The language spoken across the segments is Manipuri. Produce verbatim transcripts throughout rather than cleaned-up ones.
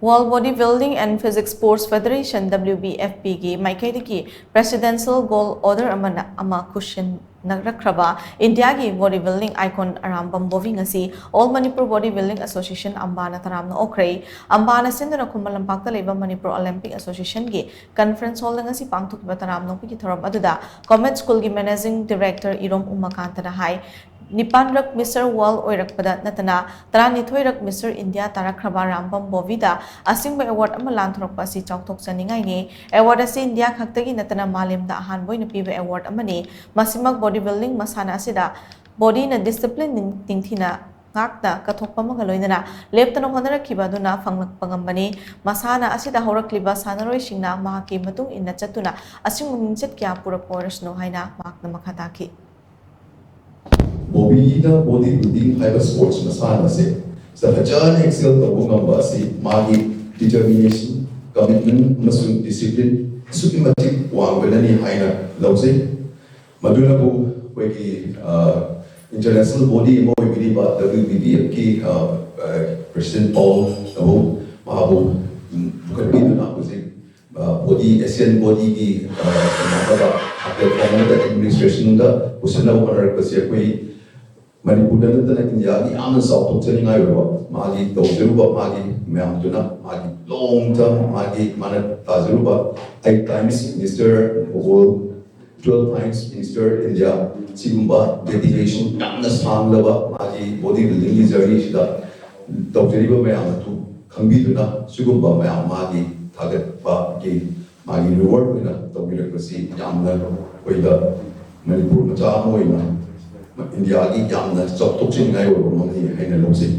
World Body Building and Physique Sports Federation, W B F P ꯒꯤ ꯃꯥꯏꯀꯩꯗꯒꯤ Presidential Gold Order ꯑꯃꯅ ꯑꯃ ꯈꯨꯠꯁꯤꯟꯅꯔꯛꯈ꯭ꯔꯕ ꯏꯟꯗꯤꯌꯥꯒꯤ body building icon Arambam Bobby ꯉꯁꯤ All Manipur Body Building Association ꯑꯝꯕꯥꯅ ꯇꯔꯥꯝꯅ ꯑꯣꯛꯈ꯭ꯔꯦ꯫ ꯑꯝꯕꯥꯅ ꯁꯤꯟꯗꯨꯅ ꯈꯨꯃꯟ ꯂꯝꯄꯥꯛꯇ ꯂꯩꯕ ꯃꯅꯤꯄꯨꯔ Olympic Association ꯒꯤ conference hall ꯗ ꯉꯁꯤ ꯄꯥꯡꯊꯣꯛꯈꯤꯕ ꯇꯔꯥꯝꯅ ꯑꯣꯛꯄꯒꯤ ꯊꯧꯔꯝ ꯑꯗꯨꯗ Comet School ꯒꯤ Managing Director ꯏꯔꯣꯝ ꯎꯃꯥꯀꯥꯟꯇꯅ ꯍꯥꯏ, ꯅꯤꯄꯥꯟꯔꯛ Mister World ꯑꯣꯏꯔꯛꯄꯗ ꯅꯠꯇꯅ ꯇꯔꯥꯅꯤꯊꯣꯏꯔꯛ Mister India ꯇꯥꯔꯛꯈ꯭ꯔꯕ ꯑꯔꯥꯝꯕꯝ ꯕꯣꯕꯤꯗ ꯑꯁꯤꯒꯨꯝꯕ award ꯑꯃ ꯂꯥꯟꯊꯣꯔꯛꯄ ꯑꯁꯤ ꯆꯥꯎꯊꯣꯛꯆꯅꯤꯡꯉꯥꯏꯅꯤ꯫ Award ꯑꯁꯤ ꯏꯟꯗꯤꯌꯥ ꯈꯛꯇꯒꯤ ꯅꯠꯇꯅ ꯃꯥꯂꯦꯝꯗ ꯑꯍꯥꯟꯕ ꯑꯣꯏꯅ ꯄꯤꯕ award ꯑꯃꯅꯤ꯫ ꯃꯁꯤꯃꯛ body building ꯃꯁꯥꯟꯅ ꯑꯁꯤꯗ body ꯅ discipline ꯅꯤꯡ-, ꯅꯤꯡꯊꯤꯅ ꯉꯥꯛꯅ ꯀꯠꯊꯣꯛꯄ ꯑꯃꯒ ꯂꯣꯏꯅꯅ ꯂꯦꯞꯇꯅ ꯍꯣꯠꯅꯔꯛꯈꯤꯕ ꯑꯗꯨꯅ ꯐꯪꯂꯛꯄ ꯉꯝꯕꯅꯤ꯫ ꯃꯁꯥꯟꯅ ꯑꯁꯤꯗ ꯍꯧꯔꯛꯂꯤꯕ ꯁꯥꯟꯅꯔꯣꯏꯁꯤꯡꯅ ꯃꯍꯥꯛꯀꯤ ꯃꯇꯨꯡ ꯏꯟꯅ ꯆꯠꯇꯨꯅ ꯑꯁꯤꯒꯨꯝꯕ ꯃꯤꯡꯆꯠ ꯀꯌꯥ ꯄꯨꯔꯛꯄ ꯑꯣꯏꯔꯁꯅꯨ ꯍꯥꯏꯅ ꯃꯍꯥꯛꯅ ꯃꯈꯥ ꯇꯥꯈꯤ꯫ ꯕꯣꯕꯤꯅ body building ꯍꯥꯏꯕ sports ꯃꯁꯥꯟꯅ ꯑꯁꯦ ꯁꯤꯗ ꯐꯖꯅ excel ꯇꯧꯕ ꯉꯝꯕ ꯑꯁꯤ ꯃꯥꯒꯤ determination, commitment ꯑꯃꯁꯨꯡ discipline ꯑꯁꯨꯛꯀꯤ ꯃꯇꯤꯛ ꯋꯥꯡꯕꯅꯅꯤ ꯍꯥꯏꯅ ꯂꯧꯖꯩ꯫ ꯃꯗꯨꯅꯕꯨ ꯑꯩꯈꯣꯏꯒꯤ, ꯑ, international body ꯑꯃ ꯑꯣꯏꯕꯤꯔꯤꯕ W B B F ꯀꯤ, ꯑ, ꯑ, President Paul ꯅꯕꯨ ꯃꯍꯥꯛꯄꯨ, ꯎꯝ, ꯄꯨꯈꯠꯄꯤꯗꯨꯅ ꯍꯧꯖꯤꯛ, ꯑ, body, Asian body ꯒꯤ, ꯑ, ꯀꯩꯅꯣ ꯑꯃꯗ, platform ꯑꯃꯗ administration ꯗ ꯄꯨꯁꯤꯟꯅꯕ ꯍꯣꯠꯅꯔꯛꯄꯁꯦ ꯑꯩꯈꯣꯏ ꯃꯅꯤꯄꯨꯔꯗ ꯅꯠꯇꯅ ꯏꯟꯗꯤꯌꯥꯒꯤ ꯌꯥꯝꯅ ꯆꯥꯎꯊꯣꯛꯆꯅꯤꯡꯉꯥꯏ ꯑꯣꯏꯕ ꯃꯥꯒꯤ ꯇꯧꯖꯔꯨꯕ ꯃꯥꯒꯤ ꯃꯌꯥꯝꯗꯨꯅ ꯃꯥꯒꯤ long term ꯃꯥꯒꯤ ꯃꯥꯅ ꯇꯥꯖꯔꯨꯕ eight times Mister World, twelve times Mister India ꯁꯤꯒꯨꯝꯕ dedication ꯌꯥꯝꯅ ꯁꯥꯡꯂꯕ ꯃꯥꯒꯤ body building ꯒꯤ journey ꯁꯤꯗ ꯇꯧꯖꯔꯤꯕ ꯃꯌꯥꯝ ꯑꯗꯨ ꯈꯪꯕꯤꯗꯨꯅ ꯁꯤꯒꯨꯝꯕ ꯃꯌꯥꯝ ꯃꯥꯒꯤ ꯊꯥꯒꯠꯄꯒꯤ ꯃꯥꯒꯤ reward ꯑꯣꯏꯅ ꯇꯧꯕꯤꯔꯛꯄꯁꯤ ꯌꯥꯝꯅ ꯑꯩꯈꯣꯏꯗ ꯃꯅꯤꯄꯨꯔ ꯃꯆꯥ ꯑꯃ ꯑꯣꯏꯅ ꯏꯟꯗꯤꯌꯥꯒꯤ ꯌꯥꯝꯅ ꯆꯥꯎꯊꯣꯛꯆꯅꯤꯡꯉꯥꯏ ꯑꯣꯏꯕ ꯑꯃꯅꯤ ꯍꯥꯏꯅ ꯂꯧꯖꯩ꯫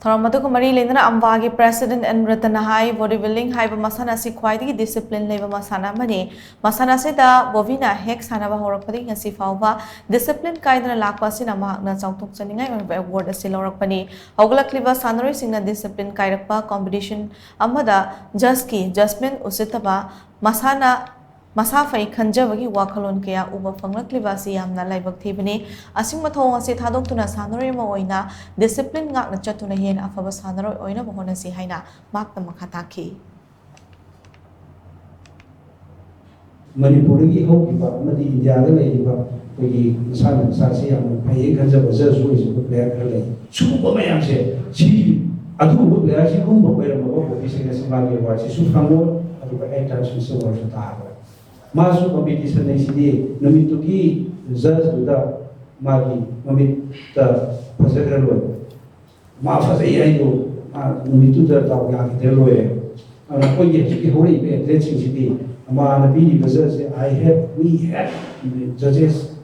ꯊꯧꯔꯝ ꯑꯗꯨꯒ ꯃꯔꯤ ꯂꯩꯅꯅ ꯑꯝꯕꯥꯒꯤ President ꯑꯦꯟ ꯔꯇꯟꯅ ꯍꯥꯏ, body building ꯍꯥꯏꯕ ꯃꯁꯥꯟꯅ ꯑꯁꯤ ꯈ꯭ꯋꯥꯏꯗꯒꯤ discipline ꯂꯩꯕ ꯃꯁꯥꯟꯅ ꯑꯃꯅꯤ꯫ ꯃꯁꯥꯟꯅ ꯑꯁꯤꯗ ꯕꯣꯕꯤꯅ ꯍꯦꯛ ꯁꯥꯟꯅꯕ ꯍꯧꯔꯛꯄꯗꯒꯤ ꯉꯁꯤ ꯐꯥꯎꯕ discipline ꯀꯥꯏꯗꯅ ꯂꯥꯛꯄ ꯑꯁꯤꯅ ꯃꯍꯥꯛꯅ ꯆꯥꯎꯊꯣꯛꯆꯅꯤꯡꯉꯥꯏ ꯑꯣꯏꯕ award ꯑꯁꯤ ꯂꯧꯔꯛꯄꯅꯤ꯫ ꯍꯧꯒꯠꯂꯛꯂꯤꯕ ꯁꯥꯟꯅꯔꯣꯏꯁꯤꯡꯅ discipline ꯀꯥꯏꯔꯛꯄ competition ꯑꯃꯗ judge ꯀꯤ judgment ꯎꯁꯤꯠꯇꯕ, ꯃꯁꯥꯟꯅ ꯃꯁꯥ ꯐꯩ ꯈꯟꯖꯕꯒꯤ ꯋꯥꯈꯜꯂꯣꯟ ꯀꯌꯥ ꯎꯕ ꯐꯪꯂꯛꯂꯤꯕ ꯑꯁꯤ ꯌꯥꯝꯅ ꯂꯥꯏꯕꯛ ꯊꯤꯕꯅꯤ꯫ ꯑꯁꯤꯒꯨꯝꯕ ꯊꯧꯑꯣꯡ ꯑꯁꯤ ꯊꯥꯗꯣꯛꯇꯨꯅ ꯁꯥꯟꯅꯔꯣꯏ ꯑꯃ ꯑꯣꯏꯅ ꯗꯤꯁꯤꯄ꯭ꯂꯤꯟ ꯉꯥꯛꯅ ꯆꯠꯇꯨꯅ ꯍꯦꯟꯅ ꯑꯐꯕ ꯁꯥꯟꯅꯔꯣꯏ ꯑꯣꯏꯅꯕ ꯍꯣꯠꯅꯁꯤ ꯍꯥꯏꯅ ꯃꯍꯥꯛꯅ ꯃꯈꯥ ꯇꯥꯈꯤ꯫ ꯃꯅꯤꯄꯨꯔꯗꯒꯤ ꯍꯧꯈꯤꯕ ꯑꯃꯗꯤ ꯏꯟꯗꯤꯌꯥꯗ ꯂꯩꯔꯤꯕ ꯑꯩꯈꯣꯏꯒꯤ ꯃꯁꯥꯟꯅ ꯃꯁꯥꯁꯦ ꯌꯥꯝꯅ ꯐꯩꯌꯦꯅ ꯈꯟꯖꯕ ꯖꯁ ꯑꯣꯏꯖꯕ ꯄ꯭ꯂꯦꯌꯔ ꯈꯔ ꯂꯩ꯫ ꯁꯤꯒꯨꯝꯕ ꯃꯌꯥꯝꯁꯦ ꯁꯤ ꯑꯗꯨꯒꯨꯝꯕ ꯄ꯭ꯂꯦꯌꯔ ꯁꯤꯒꯨꯝꯕ ꯑꯣꯏꯔꯝꯃꯒ ꯕꯣꯕꯤ ꯁꯦꯡꯅ ꯁꯤꯃꯥꯒꯤ ꯑꯦꯋꯥꯔꯗꯁꯤꯁꯨ ꯐꯪꯉꯣꯏ, ꯑꯗꯨꯒ ꯑꯦꯠ ꯇꯥꯏꯝꯁ ꯃꯤꯁꯇꯔ ꯋꯥꯔꯜꯁꯨ ꯇꯥꯔꯔꯣꯏ꯫ ꯃꯥꯁꯨ ꯀꯝꯄꯤꯇꯤꯁꯟ ꯍꯥꯏꯁꯤꯗꯤ ꯅꯨꯃꯤꯠꯇꯨꯒꯤ ꯖꯁꯇꯨꯗ ꯃꯥꯒꯤ ꯃꯃꯤꯠꯇ ꯐꯖꯈ꯭ꯔ ꯂꯣꯏꯔꯦ꯫ ꯃꯥ ꯐꯖꯩ ꯍꯥꯏꯗꯣ ꯃꯥ ꯅꯨꯃꯤꯠꯇꯨꯗ ꯗꯥꯎ ꯌꯥꯈꯤꯗ꯭ꯔ ꯂꯣꯏꯔꯦ꯫ ꯑꯗꯨꯅ ꯑꯩꯈꯣꯏꯒꯤ ꯍꯧꯖꯤꯛꯀꯤ ꯍꯧꯔꯛꯏꯕ ꯑꯦꯊꯂꯦꯠꯁꯤꯡꯁꯤꯗꯤ ꯃꯥꯅ ꯄꯤꯔꯤꯕ ꯖꯁꯁꯦ, "I have, we have judges,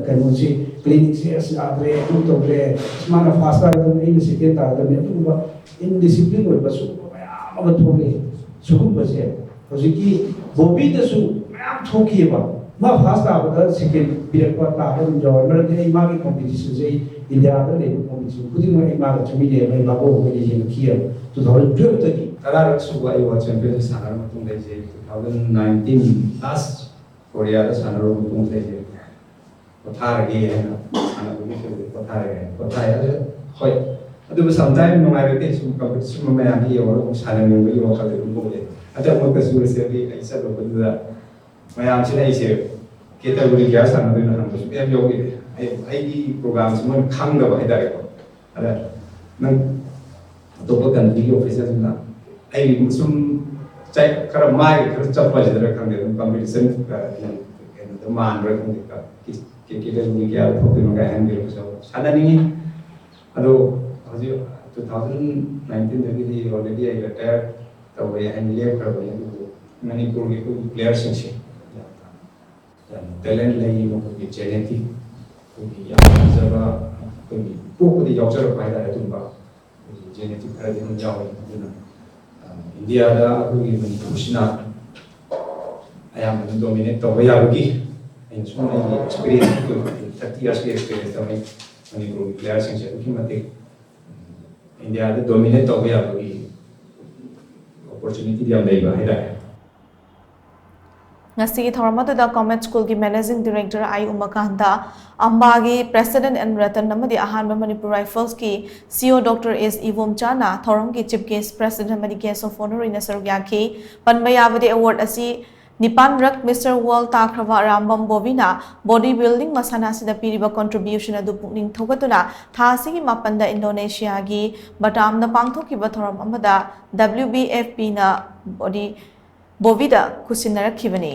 ꯀꯩꯅꯣꯁꯤ, ꯀ꯭ꯂꯤꯅꯤꯛꯁꯦ ꯑꯁ ꯌꯥꯗ꯭ꯔꯦ, ꯑꯗꯨ ꯇꯧꯔꯦ, ꯑꯁ ꯃꯥꯅ ꯐꯥꯔꯁ ꯇꯥꯒꯗꯕꯅꯤ, ꯑꯩꯅ ꯁꯦꯀꯦꯟ ꯇꯥꯒꯗꯕꯅꯤ", ꯑꯗꯨꯒꯨꯝꯕ ꯏꯟꯗꯤꯁꯤꯄ꯭ꯂꯤꯟ ꯑꯣꯏꯕ ꯁꯤꯒꯨꯝꯕ ꯃꯌꯥꯝ ꯑꯃ ꯊꯣꯛꯂꯛꯑꯦ꯫ ꯁꯤꯒꯨꯝꯕꯁꯦ ꯍꯧꯖꯤꯛꯀꯤ ꯕꯣꯕꯤꯗꯁꯨ ꯃꯌꯥꯝ ꯊꯣꯛꯈꯤꯑꯕ꯫ ꯃꯥ ꯐꯥꯔꯁ ꯇꯥꯕꯗ ꯁꯦꯀꯦꯟ ꯄꯤꯔꯛꯄ ꯇꯥꯕ ꯑꯗꯨꯝ ꯌꯥꯎꯔꯦ꯫ ꯃꯔꯝꯗꯤ ꯑꯩ ꯃꯥꯒꯤ ꯀꯣꯝꯄꯤꯇꯤꯁꯟꯁꯦ, ꯑꯩ ꯏꯟꯗꯤꯌꯥꯗ ꯂꯩꯕ ꯀꯣꯝꯄꯤꯇꯤꯁꯟ ꯈꯨꯗꯤꯡꯃꯛ ꯑꯩ ꯃꯥꯒ ꯆꯠꯃꯤꯟꯅꯩꯑꯕ, ꯑꯩ ꯃꯥꯕꯨ ꯑꯩꯈꯣꯏꯅ ꯌꯦꯡꯉꯛꯈꯤꯑꯕ꯫ ꯇꯨ ꯊꯥꯎꯖꯟ ꯇꯨꯌꯦꯜꯐꯇꯒꯤ ꯇꯔꯥꯔꯛ ꯁꯨꯕ ꯑꯩ ꯋꯥꯔꯜ ꯆꯦꯝꯄꯤꯌꯟꯁꯤꯞ ꯁꯥꯟꯅꯔꯕ ꯃꯇꯨꯡꯗ ꯑꯩꯁꯦ ꯇꯨ ꯊꯥꯎꯖꯟ ꯅꯥꯏꯟꯇꯤꯟ ꯂꯥꯁ ꯀꯣꯔꯤꯌꯥꯗ ꯁꯥꯟꯅꯔꯨꯕ ꯃꯇꯨꯡꯗ ꯑꯩꯁꯦ ꯄꯣꯊꯥꯔꯒꯦ ꯍꯥꯏꯅ, ꯁꯥꯟꯅꯕꯒꯤ ꯐꯤꯜꯗ ꯄꯣꯊꯥꯔꯒꯦ ꯍꯥꯏꯅ ꯄꯣꯊꯥꯏ꯫ ꯑꯗꯨ ꯍꯣꯏ, ꯑꯗꯨꯕꯨ ꯁꯝꯇꯥꯏꯝ ꯅꯨꯡꯉꯥꯏꯔꯛꯇꯦ꯫ ꯁꯨꯝ ꯀꯝꯄꯤꯇꯤꯁꯟ ꯃꯌꯥꯝꯗꯤ ꯌꯦꯡꯉꯒ ꯑꯃꯨꯛ ꯁꯥꯟꯅꯅꯤꯡꯕꯒꯤ ꯋꯥꯈꯜꯗ ꯑꯗꯨꯝ ꯄꯣꯛꯂꯛꯑꯦ꯫ ꯍꯟꯗꯛꯃꯛꯇꯁꯨ ꯔꯤꯁꯦꯟꯂꯤ ꯑꯩ ꯆꯠꯂꯨꯕꯗꯨꯗ ꯃꯌꯥꯝꯁꯤꯅ ꯑꯩꯁꯦ ꯀꯦꯇꯒꯣꯔꯤ ꯀꯌꯥ ꯁꯥꯟꯅꯗꯣꯏꯅꯣ ꯍꯪꯕꯁꯨ ꯃꯌꯥꯝ ꯌꯥꯎꯈꯤꯗꯦ꯫ ꯑꯩ, ꯑꯩꯒꯤ ꯄ꯭ꯔꯣꯒ꯭ꯔꯥꯝꯁꯤ ꯃꯣꯏꯅ ꯈꯪꯗꯕ ꯍꯥꯏꯇꯥꯔꯦꯀꯣ꯫ ꯑꯗ ꯅꯪ ꯑꯇꯣꯞꯄ ꯀꯟꯇ꯭ꯔꯤꯒꯤ ꯑꯣꯐꯤꯁꯤꯌꯦꯜꯁꯤꯡꯅ ꯑꯩ ꯁꯨꯝ ꯆꯩ-, ꯈꯔ ꯃꯥꯏꯒ ꯈꯔ ꯆꯞꯄꯁꯤꯗꯔ ꯈꯪꯗꯦ, ꯑꯗꯨꯝ ꯀꯝꯄꯤꯇꯤꯁꯟ ꯀꯩꯅꯣꯗ ꯃꯥꯟꯕ꯭ꯔꯥ ꯈꯪꯗꯦ, ꯀꯦꯇꯦꯒꯣꯔꯤ ꯀꯌꯥ ꯊꯣꯛꯇꯣꯏꯅꯣ ꯀꯥꯏ ꯍꯥꯏꯅꯕꯤꯔꯛꯄꯁꯨ ꯌꯥꯎꯋꯦ꯫ ꯁꯥꯟꯅꯅꯤꯡꯉꯤ꯫ ꯑꯗꯣ ꯍꯧꯖꯤꯛ ꯇꯨ ꯊꯥꯎꯖꯟ ꯅꯥꯏꯟꯇꯤꯟꯗꯒꯤꯗꯤ ꯑꯣꯜꯔꯦꯗꯤ ꯑꯩ ꯔꯤꯇꯥꯌꯔ ꯇꯧꯔꯦ ꯍꯥꯏꯅ ꯂꯦꯞꯈ꯭ꯔꯕꯅꯤ꯫ ꯑꯗꯨꯕꯨ ꯃꯅꯤꯄꯨꯔꯒꯤ ꯑꯩꯈꯣꯏꯒꯤ ꯄ꯭ꯂꯦꯌꯔꯁꯤꯡꯁꯦ ꯌꯥꯝꯅ, ꯌꯥꯝꯅ ꯇꯦꯂꯦꯟ ꯂꯩ, ꯃꯈꯣꯏꯒꯤ ꯖꯦꯅꯦꯇꯤꯛ, ꯑꯩꯈꯣꯏꯒꯤ ꯌꯥꯝ ꯐꯖꯕ, ꯑꯩꯈꯣꯏꯒꯤ ꯄꯣꯛꯄꯗ ꯌꯥꯎꯖꯔꯛꯄ ꯍꯥꯏꯇꯥꯔꯦ꯫ ꯑꯗꯨꯝꯕ ꯑꯩꯈꯣꯏꯒꯤ ꯖꯦꯅꯦꯇꯤꯛ ꯈꯔꯗꯤ ꯑꯗꯨꯝ ꯌꯥꯎꯋꯦ꯫ ꯑꯗꯨꯅ, ꯑ, ꯏꯟꯗꯤꯌꯥꯗ ꯑꯩꯈꯣꯏꯒꯤ ꯃꯅꯤꯄꯨꯔꯁꯤꯅ ꯑꯌꯥꯝꯕꯅ ꯗꯣꯃꯤꯅꯦꯠ ꯇꯧꯕ ꯌꯥꯕꯒꯤ ꯑꯩꯅ ꯁꯨꯝ ꯑꯩꯒꯤ ꯑꯦꯛꯁꯄꯤꯔꯤꯌꯦꯟꯁ, ꯊꯥꯔꯇꯤ ꯏꯌꯥꯔꯁꯀꯤ ꯑꯦꯛꯁꯄꯤꯔꯤꯌꯦꯟꯁꯇ ꯑꯩ ꯃꯅꯤꯄꯨꯔꯒꯤ ꯄ꯭ꯂꯦꯌꯔꯁꯤꯡꯁꯦ ꯑꯗꯨꯛꯀꯤ ꯃꯇꯤꯛ ꯏꯟꯗꯤꯌꯥꯗ ꯗꯣꯃꯤꯅꯦꯠ ꯇꯧꯕ ꯌꯥꯕꯒꯤ ꯑꯣꯄꯣꯔꯆꯨꯅꯤꯇꯤꯗꯤ ꯌꯥꯝ ꯂꯩꯕ ꯍꯥꯏꯇꯥꯔꯦ꯫ ꯉꯁꯤꯒꯤ ꯊꯧꯔꯝ ꯑꯗꯨꯗ ꯀꯣꯃꯦꯠ ꯁ꯭ꯀꯨꯜꯒꯤ ꯃꯦꯅꯦꯖꯤꯡ ꯗꯤꯔꯦꯛꯇꯔ ꯑꯥꯏ ꯎꯃꯥꯀꯥꯟꯇ, ꯑꯝꯕꯥꯒꯤ ꯄ꯭ꯔꯦꯁꯤꯗꯦꯟꯠ ꯑꯦꯟ ꯔꯇꯟ ꯑꯃꯗꯤ ꯑꯍꯥꯟꯕ ꯃꯅꯤꯄꯨꯔ ꯔꯥꯏꯐꯜꯁꯀꯤ ꯁꯤꯏꯑꯣ ꯗꯣꯛꯇꯔ ꯑꯦꯁ ꯏꯕꯣꯝꯆꯥꯅ ꯊꯧꯔꯝꯒꯤ ꯆꯤꯐ ꯒꯦꯁ ꯄ꯭ꯔꯦꯁꯤꯗꯦꯟꯠ ꯑꯃꯗꯤ ꯒꯦꯁ ꯑꯣꯐ ꯑꯣꯅꯔ ꯑꯣꯏꯅ ꯁꯔꯨꯛ ꯌꯥꯈꯤ꯫ ꯄꯟꯕ ꯌꯥꯕꯗꯤ ꯑꯦꯋꯥꯔꯗ ꯑꯁꯤ ꯅꯤꯄꯥꯟꯔꯛ ꯃꯤꯁꯇꯔ ꯋꯥꯔꯜꯗ ꯇꯥꯈ꯭ꯔꯕ ꯔꯥꯝꯕꯝ ꯕꯣꯕꯤꯅ ꯕꯣꯗꯤ ꯕꯤꯜꯗꯤꯡ ꯃꯁꯥꯟꯅ ꯑꯁꯤꯗ ꯄꯤꯔꯤꯕ ꯀꯣꯟꯇ꯭ꯔꯤꯕ꯭ꯌꯨꯁꯟ ꯑꯗꯨ ꯄꯨꯛꯅꯤꯡ ꯊꯧꯒꯠꯇꯨꯅ ꯊꯥ ꯑꯁꯤꯒꯤ ꯃꯥꯄꯟꯗ ꯏꯟꯗꯣꯅꯦꯁꯤꯌꯥꯒꯤ ꯕꯇꯥꯝꯗ ꯄꯥꯡꯊꯣꯛꯈꯤꯕ ꯊꯧꯔꯝ ꯑꯃꯗ ꯗꯕ꯭ꯂꯤꯎ ꯕꯤ ꯑꯦꯐ ꯄꯤꯅ ꯕꯣꯗꯤ ꯕꯣꯕꯤꯗ ꯈꯨꯠꯁꯤꯟꯅꯔꯛꯈꯤꯕꯅꯤ꯫